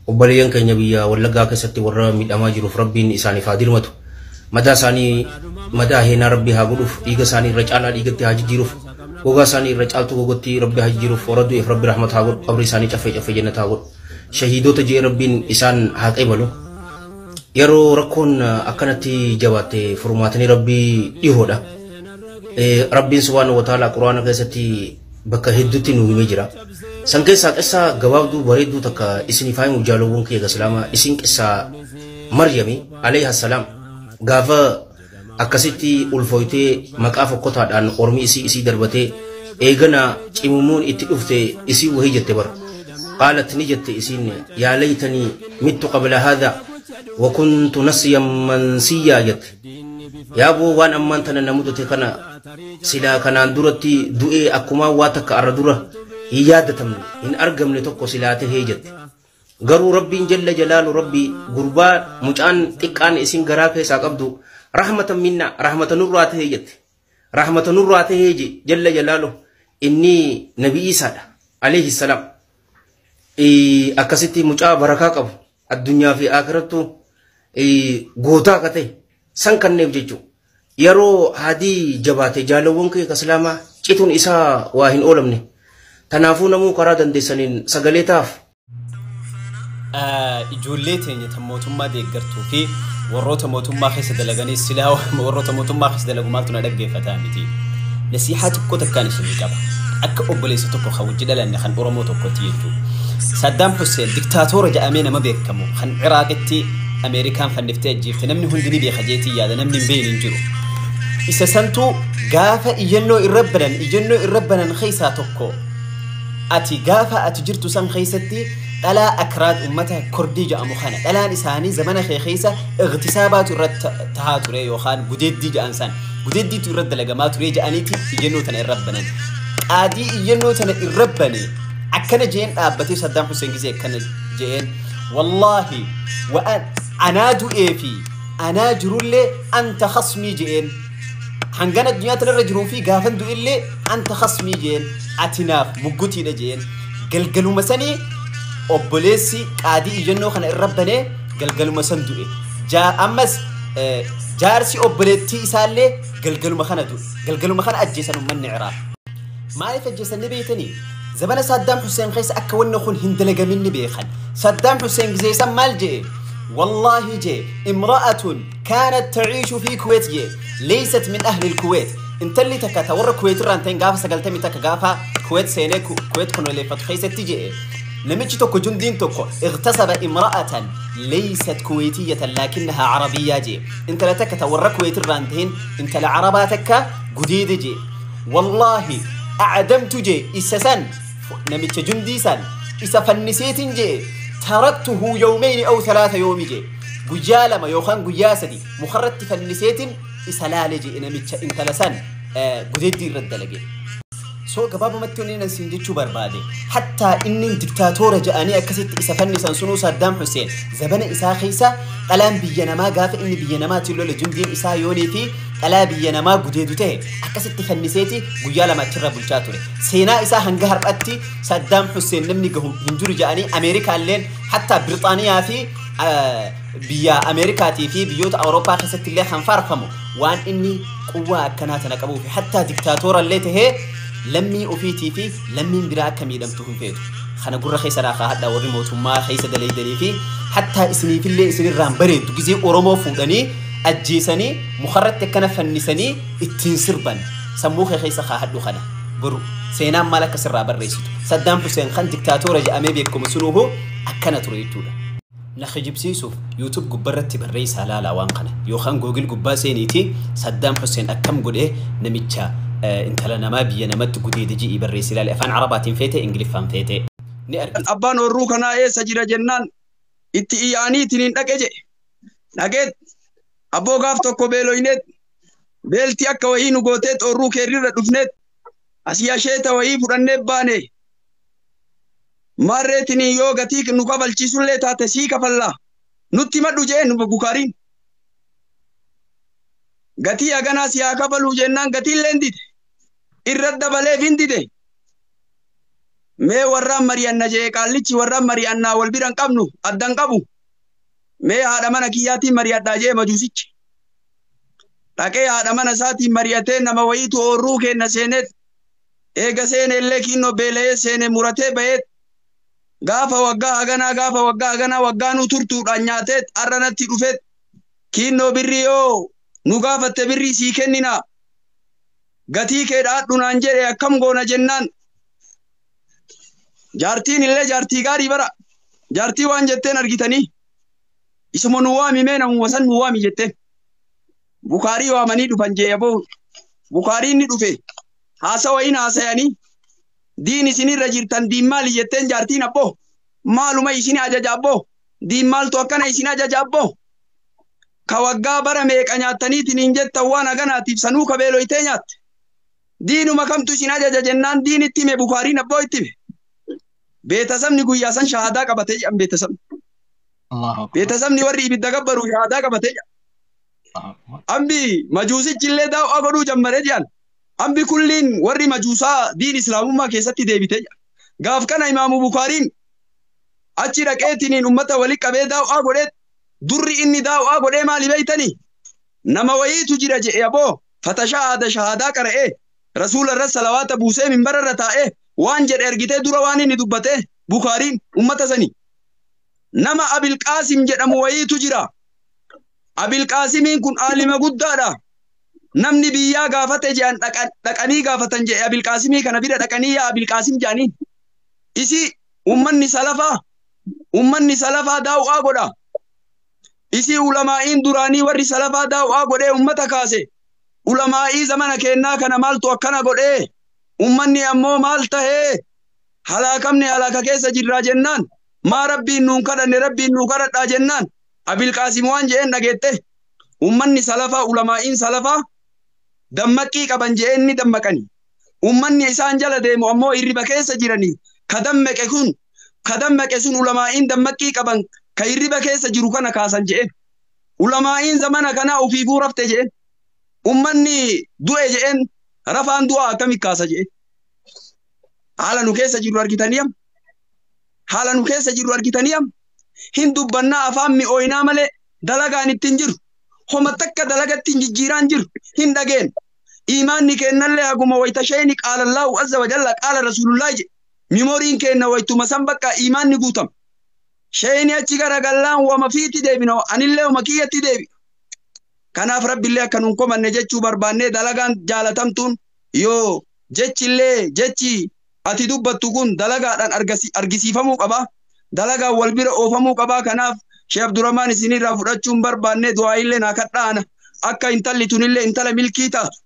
Obboleeyyan keenya biyya Wallaggaa keessatti warra miidhamaa jiruuf Rabbiin isaaniif haa dirmatu. Madaa isaanii madaa heenaa Rabbi haa godhuuf, dhiiga isaanii irra caalaa dhiigatti haa jijjiiruuf, gogaa isaanii irra caaltuu gogotti Rabbi haa jijjiiruuf, warra du'eef Rabbi rahmata haa godhu, qabrii isaanii caffee caffee jannata haa godhu. Shahiidota je'ee Rabbiin isaan haa qeebalu. Yeroo rakkoon akkanatti jabaatte furmaatni Rabbii dhihoodha. Rabbiin subhaanahu wa ta'ala Quraana keessatti bakka hedduutti nu himee jira. San keessaa qissaa gabaabduu bareedduu takka isiniif haa himu jaalowwan kiyya Islaamaa isin qissaa Maryami alayha salaam gaafa akkasitti ulfooytee maqaa fokkotaadhaan ormi isii isii darbatee eegana cimumuun itti dhufte isii wahii jette bara. Qaalat ni jette isiin yaa laytanii mittu qabla haadha wa kuntu nasiyan mansiyyaa jette. Yaa boo waan ammaan tana na mudate kana silaa kanaan duratti du'ee akkumaa waa takka arra dura hin yaadatamne hin argamne tokko silaa tahee jette. Garuu Rabbiin jalla jalaalu Rabbi gurbaa mucaan xiqqaan isin garaa keessaa qabdu rahmatan minna rahmata nurraa tahee jette. Rahmata nurraa tahee je jalla jalaalu inni Nabi Iisaadha alayhi salaam. Akkasitti mucaa barakaa qabu addunyaa fi akirattu gootaa akka ta'e san kanneef jechuudha. Yeroo haadii jabaate jaalawwan kee islaamaa cituun isaa waa hin oolamne. Tanaafuu namuu karaa dandeessaniin sagalee ta'aaf. Ijoollee teenya tan mootummaa deeggartuu fi warroota mootummaa keessa dalaganii silaa warroota mootummaa keessa dalagu maaltu na dhaggeeffataa miti. Nasiihaa xiqqoo takkaan isinii qaba. Akka obboleessa tokko kan wajji dhalanne kan Oromoo tokkotti jechuudha. Saddaam Hussein diktaatoora jedhamee nama beekamu kan Iraaqitti Ameerikaan fanniftee ajjeefte namni hundi ni beeka jeetii yaada namni hin beekne hin jiru. Isa santu gaafa iyyannoo irra banan iyyannoo irra banan keessaa tokko ati gaafa ati jirtu san keessatti dhalaa akraad ummata kordii jedhamu kana dhalaan isaanii zamana kee keessa ightisaabaatu irratti tahaa ture yookaan gudeeddii jedhan san gudeeddiitu irratti dalagamaa ture jedhaniiti iyyannoo tana irra banan. Qaadii iyyannoo tana irra bane akkana jeen dhaabbatee Saddaam Hussein gisee akkana jeen wallaahi waan anaa du'ee fi anaa jirullee anta khasmii jeen hangana addunyaa tanarra jiruu fi gaafan du'illee anta khasmii jeen ati naaf muggutiidha jeen galgaluma sanii obboleessi qaadii iyyannoo kana irra banee galgaluma san du'e. Ammas jaarsi obboleettii isaallee galgaluma kana du'e. Galgaluma kana ajjeesan uummanni Iraaq. Maaliif ajjeesan ni beektanii? Zabana Saddaam Hussein keessa akka wanni kun hin dalagamin ni beekan. Saddaam Hussein gisee san maal je'e? Wallaahi jee imra'atun kaanat taciishu fi Kuwait jee leysat min ahli Kuwait. Intalli takka ta warra Kuwait irraa hin ta'in gaafa 90 takka gaafa Kuwait seenee Kuwait kunuleeffatu keessatti je'e. Namichi tokko jundiin tokko اغتصب امرأة ليست كويتية لكنها عربية جي انت لا تكا تورا كويت الرانتين انت لا عربا تكا قديد جي والله أعدمت جي إسسن نمتش جندي سن إسا فنسيت جي تركته يومين أو 3 يوم جي قجالما يوخان قياسدي مخرت فنسيت إسلال جي نمتش انت لسن قديد دي ردلجي. So gabaabumatti wanni nan siin jechuu barbaade hattaa inni diktaatoora jedhanii akkasitti isa fannisan sunuu Saddaam Hussein zabana isaa keessa dhalaan biyya namaa gaafa inni biyya namaatiin lola jundiin isaa yoonii fi dhalaa biyya namaa gudeedu ta'e akkasitti fanniseeti guyyaa lama achirra bulchaa ture. Seenaa isaa hanga har'atti Saddaam Hussein namni gahu hin jiru jedhanii Ameerikaalleen hattaa Birxaaniyaa fi biyya Ameerikaatii fi biyyoota Awurooppaa keessatti illee kan faarfamu waan inni quwwaa akkanaa tana qabuuf hattaa diktaatoora illee tahee lammii ofiitii fi lammiin biraa akka miidhamtu hin feetu. Kana gurra keessa raafaa hadhaa warri mootummaa keessa dalaydanii fi hattaa isiniifillee isinirraan bareeddu gisee Oromoo fuudhanii ajjeesanii mukarratti akkana fannisanii ittiin sirban sammuu kee keessa haa hadhu kana boru seenaan maal akka sirraa barreessitu. Saddaam Hussein kan diktaatoora jedhamee beekamu sunuuhu akkana ture jechuudha. Na kijibsiisuuf YouTube gubbarratti barreessaa laalaa waan kana yookaan Google gubbaa seeniiti Saddaam Hussein akkam godhee namicha intala namaa biyya namatti gudeede ji'i barreessi ilaali afaan Arabaatiin feete Ingiliffaan feete ni argita. Abbaan horruu kanaa eessa jira jennaan itti iyyaaniitiin hin dhaqe jedhe. Dhaqeet abboo gaaf tokko beeloyneet beelti akka wayii nu gooteet horruu keerrirra dhufneet asii asheeta wayii fudhannee baane. Maarreetiin yoo gatii nu kafalchiisullee taate sii kafallaa nutti madhu jee nu Bukaariin. Gatii haganaa si haa kafaluu jennaan gatiillee hin dide. Irra dabaleef hin dide. Mee warraan mari'anna jee qaallichi warraan mari'annaa wal biran qabnu addan qabu. Mee haadha mana kiyyaatiin mari'adhaa jee majuusichi. Dhaqee haadha mana isaatiin mari'atee nama wayiitu oorruu kenna seeneet. Eega seene illee kinnoo beela'ee seene muratee ba'eet. Gaafa waggaa haganaa gaafa waggaa haganaa waggaanuu turtuudhaan nyaateet har'anatti dhufeet. Kinnoo birrii yoo nu gaafatte birrii sii kennina. Gatii kee dhaadhu naan jedhe akkam goona jennaan. Jaartiin illee jaartii gaarii bara. Jaartii waan jetteen argitanii. Isuma nu waami mee namuma san nu waami jetteen. Bukaarii waamanii dhufan jee aboo. Bukaariin ni dhufe. Haasawa hin haasayanii. Diin isinirra jirtan diin maali jetteen jaartiin abboo. Maaluma isin ajaja abboo. Diin maaltu akkana isin ajaja abboo. Ka waggaa bara meeqa nyaattaniitiin hin jettan waan haganaatiif sanuu kabeeloytee nyaatte. Diinuma kamtu isin ajaja jennaan diin itti hime Bukaariin abboo itti hime. Beetasabni guyyaa san shahaadaa qabatee jedhan beetasabni. Beetasabni warri ibidda gabbaru shahaadaa qabatee jedhan. Ambi majuusichi illee daawwaa godhuu jammaree jedhan. Ambi kulliin warri majuusaa diin islaamummaa keessatti deebitee jedhan. Gaaf kana imaamu Bukaariin achi dhaqeetiniin ummata walii qabee daawwaa godhee durri inni daawwaa godhee maali beeytanii? Nama wayiitu jira jedhe aboo fatashahaada shahaadaa qara'ee rasuula irra salawaata buusee minbara irra taa'ee waan jedhe ergitee dura waan inni dubbate Bukaariin ummata sanii. Nama Abilqaasim jedhamu wayiitu jira. Abilqaasimiin kun aalima guddaadha. Namni biyyaa gaafate jedhan dhaqanii gaafatan jedhe Abilqaasimii kana bira dhaqanii yaa Abilqaasim jedhanii. Isi ummanni salafaa daawwaa godha. Isi ulamaa'iin duraanii warri salafaa daawwaa godhee ummata kaase. Ulamaa'ii zamana kennaa kana maaltu akkana godhee? Ummanni ammoo maal tahee? Halaakamne halaaka keessa jirraa jennaan. Maa rabbiin nuun kadhanne rabbiin nuu kadhadhaa jennaan. Abilqaasim waan je'een dhageette. Ummanni salafaa ulamaa'iin salafaa dammaqii qaban je'een ni dammaqani. Ummanni isaan jala deemu ammoo hirriba keessa jiranii. Ka dammaqe kun ka dammaqe sun ulamaa'iin dammaqii qaban ka hirriba keessa jiru kana kaasan je'een. Ulamaa'iin zamana kanaa ofiifuu rafte je'een. Ummanni du'e je'een rafaan du'aa akkamitti kaasa je'een. Haala nu keessa jirru argitanii am? Haala nu keessa jirru argitanii am? Hin dubbannaa afaan mi'ooyinaa malee dalagaan ittiin jiru. Homa takka dalagatti hin jijjiiraan jiru. Hin dhageen. Imaanni kennallee haguma wayita sheeni qaala Allahu azza wa jalla qaala Rasuulullaahi jedhe. Mimooriin kenna wayituma san bakka imaanni guutama. Sheeni achi garagallaan wama fiitti deebina anillee wama kiyyatti deebi. Kanaaf rabbillee akka nuun komanne jechuu barbaannee dalagaan jaalatamtuun yoo jechillee jechi ati dubbattu kun dalagaadhaan argisiifamuu qaba. Dalagaan wal bira oofamuu qaba. Kanaaf Sheekh Abdurrahmaan isinirraa fudhachuun barbaannee du'aa illee naa kadhaana. Akka intalli tunillee intala milkii taatu.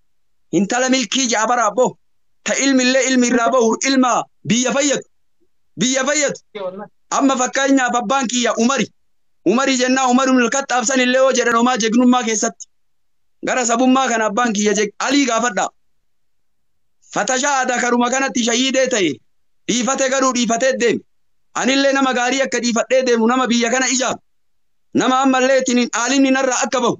Intala milkii ja'a bara abboo. Ta ilmillee ilmi irraa bahu ilma biyya fayyadu. Biyya fayyadu. Amma fakkeenyaaf abbaan kiyya Umari. Umari jennaa Umar ibn al-Khattaab sanillee yoo jedhan homaa jegnummaa keessatti. Gara sabummaa kana abbaan kiyya Alii gaafadhaa. Fatashaada karuma kanatti shahiidee ta'e dhiifate garuu dhiifatee deeme. Anillee nama gaarii akka dhiifadhee deemu nama biyya kana ijaaru. Nama ammallee ittiin aalimni narraa akka bahu.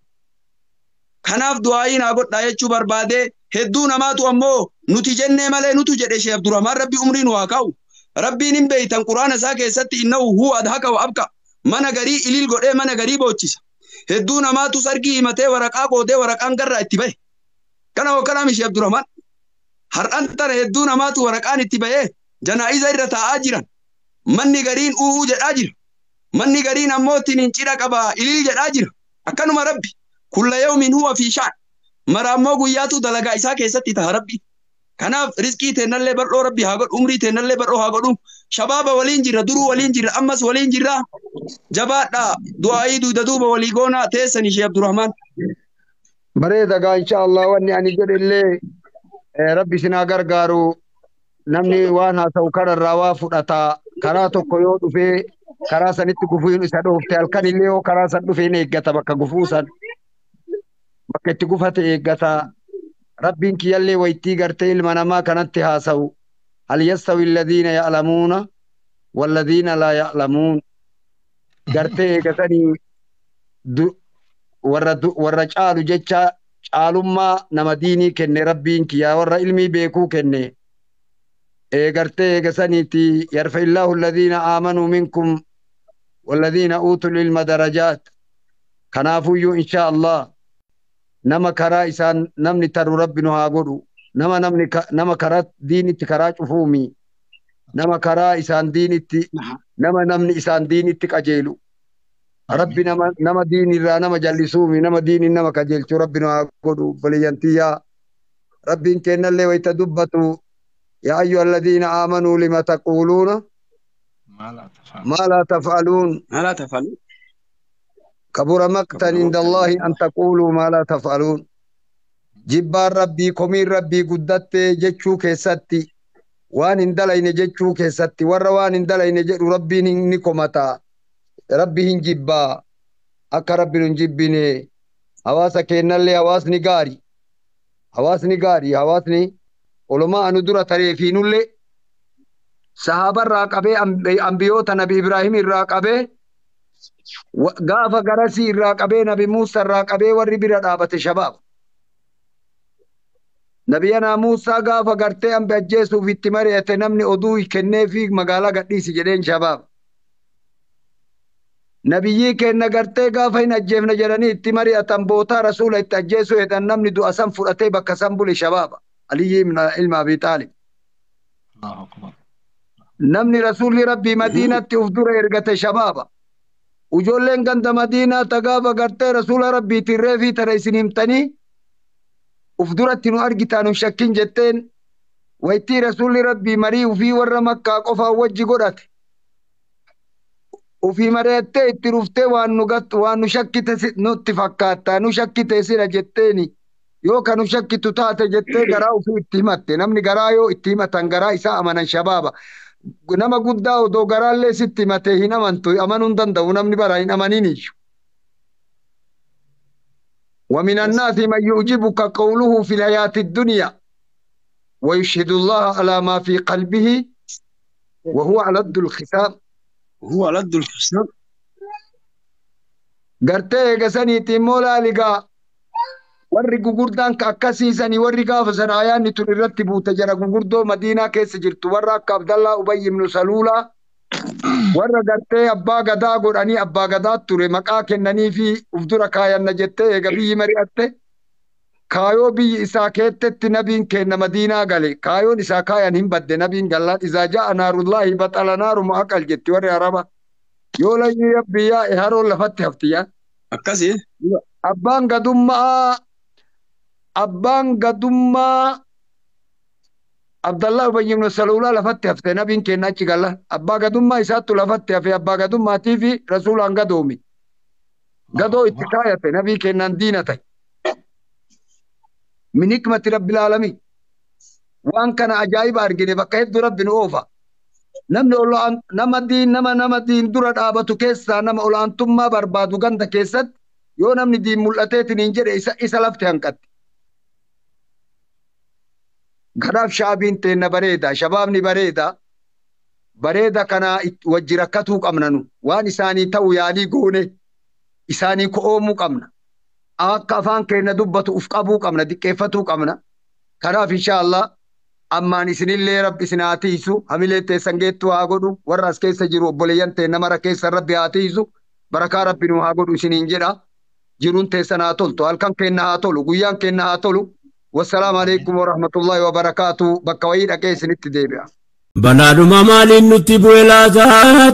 Kanaaf du'aayii naa godhaa jechuu barbaadee hedduu namaatu ammoo nuti jennee malee nutu jedhe Sheekh Abdurrahmaan rabbi umrii nu haa kaa'u. Rabbiin hin beeytan quraana isaa keessatti innahu huwa adhaka wa abka. Mana garii ilil godhee mana garii boochisa. Hedduu namaatu sargii himatee waraqaa qoodee waraqaan garraa itti bahe. Kana hokkanaami Sheekh Abdurrahmaan. Har'aan tana hedduu namaatu waraqaan itti bahee janaa'iza irra taa'aa jiran. Manni gariin u'uu jedhaa jira. Manni gariin ammoo ittiin cidha qaba ilil jedhaa jira. Akkanuma rabbi kulla yawmin huwa fi sha'an. Mara ammoo guyyaatu dalagaa isaa keessatti ta'a rabbi. Kanaaf rizqii teennallee bal'oo rabbi haa godhu, umrii teennallee bal'oo haa godhu. Shabaaba waliin jirra, duruu waliin jirra, ammas waliin jirra. Jabaadhaa du'aayii duuda duuba walii goonaa teessanii Sheekh Abdurrahmaan. Bareeda gaa inshaallah wanni ani jedhe illee rabbi isin haa gargaaru. Namni waan haasa'u kanarraa waa fudhata. Karaa tokko yoo dhufee karaa sanitti gufuun isa dhoofte halkan illee yoo karaa san dhufee ni eeggata bakka gufuu san bakka itti gufate eeggata. Rabbiin kiyyallee wayittii gartee ilma namaa kanatti haasa'u. Hal yastawi alladhiina ya'lamuuna walladhiina laa ya'lamuun. Gartee eeggatanii warra caalu jecha caalummaa nama diinii kenne rabbiin kiyyaa warra ilmii beekuu kenne. Gartee eegasaniiti yarfa illaahu alladhiina aamanuu minkum walladhiina uutul ilma darajaat. Kanaafuyyuu insha Allah nama karaa isaan namni taru rabbi nu haa godhu. Nama namni nama karaa diinitti karaa cufuumi. Nama karaa isaan diinitti nama namni isaan diinitti qajeelu. Rabbi nama diinirraa nama jallisuumi nama diiniin nama qajeelchu rabbi nu haa godhu obboleeyyantiyyaa. Rabbiin kennallee wayita dubbatu yaa ayyuha alladhiina aamanuu lima taquuluuna maa laa taf'aluun. Maa laa taf'aluun. Kabura maqtan inda Allaahi an taquuluu maa laa taf'aluun. Jibbaan rabbii komiin rabbii guddattee jechuu keessatti waan hin dalayne jechuu keessatti warra waan hin dalayne jedhu rabbiin ni komata. Rabbi hin jibbaa akka rabbi hin jibbine hawaasa kennallee hawaasni gaari hawaasni gaarii hawaasni olumaa anu dura taree fi nullee sahaabarraa qabee ambiyoota nabi Ibraahim irraa qabee gaafa garasii irraa qabee nabi Muusaa irraa qabee warri bira dhaabate shabaab. Nabiyyanaa Muusaa gaafa gartee ambi ajjeesuuf itti mari'ate namni oduu kennee fi magaalaa gadhiisi jedheen shabaab. Nabiyyii kenna gartee gaafa hin ajjeefne jedhanii itti mari'atan bootaa rasuula itti ajjeesuu jedhan namni du'a san fudhatee bakka san bule shabaaba. Aliyyi ilma Abii Xaalib. Namni rasuulli rabbii Madiinatti uf dura ergate shabaaba. Ijoolleen ganda Madiinaa ta gaafa gartee rasuula rabbiitiin reefii tana isin himtanii uf duratti nu argitaan hin shakkin jetteen waytii rasuulli rabbii marii ufii warra Makkaa qofaan wajji godhate. Ufii mari'attee itti dhuftee waan nu shakkite nutti fakkaata nu shakkite sila jetteeni yoo kan nu shakkitu taate jettee garaa ufii itti himatte namni garaa yoo itti himatan garaa isaa amanan shabaaba. Nama guddaa odoo garaallee sitti himate hin amantu amanuu hin danda'u namni bara hin amaniin iyyuu. ومن الناس من يعجبك قوله في الحياة الدنيا ويشهد الله على ما في قلبه وهو ألد الخصام. هو ألد الخصام. Gartee eegasaniitiin moolaa ligaa warri gugurdaan ka akkasiisanii warri gaafa sana ayaanni tun irratti buute jara gugurdoo Madiinaa keessa jirtu warra akka Abdallaa Ubayy ibnu Saluulaa warra gartee abbaa gadaa godhanii abbaa gadaa ture maqaa kennanii fi uf dura kaayanna jettee eega biyyi mari'atte kaayoo biyyi isaa keettetti nabiin kenna Madiinaa gale kaayoon isaa kaayan hin badde nabiin gallaan izaa ja'a naarullaahi baxala naaru mu'aqal jetti warri Araba yoo layyii rabbii yaa'e haroon lafatti hafti yaa. Akkasii. Abbaan gadummaa Abdallaa Ubayy ibn Saluulaa lafatti hafte nabiin kenna achi galla abbaa gadummaa isaattu lafatti hafe abbaa gadummaatii fi rasuulaan gadoomi gadoo itti kaayate nabii kennaan diina ta'e. Min hikmati rabbil aalamiin waan kana ajaa'iba argine bakka hedduu rabbi nu oofa. Namni nama diin dura dhaabatu keessaa nama olaantummaa barbaadu ganda keessatti yoo namni diin mul'ateetiin hin jedhe isa lafti hanqatti. Kanaaf shaabiin teenna bareeda shabaabni bareeda bareeda kana wajji rakkatuu qabna nu waan isaanii ta'u yaalii goone isaanii ko'oomuu qabna. Akka afaan keenya dubbatu uf qabuu qabna diqqeeffatuu qabna. Kanaaf insha Allah ammaan isinillee rabbi isin haa tiisu hamilee teessan geettuu haa godhu warra as keessa jiru obboleeyyan teenna mara keessan rabbi haa tiisu barakaa rabbi nu haa godhu isiniin jedha. Jiruun teessan haa toltu halkan keenya haa tolu guyyaan keenya haa tolu. Wassalaamu alaikum warahmatullahi wabarakaatu bakka wayii dhaqee isinitti deebi'a. Balaadhuma maaliin nutti bu'e laata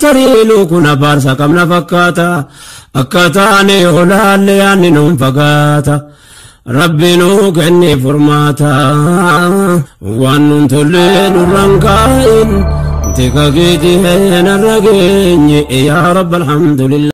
tariinuu kun abaarsa qabna fakkaata akka taane olaalle yaanni nuun fagaata rabbi nuu kenne furmaata waan nuun tolle nurraan kaa'in tika keetii narra geenye yaa rabba alhamdulillah.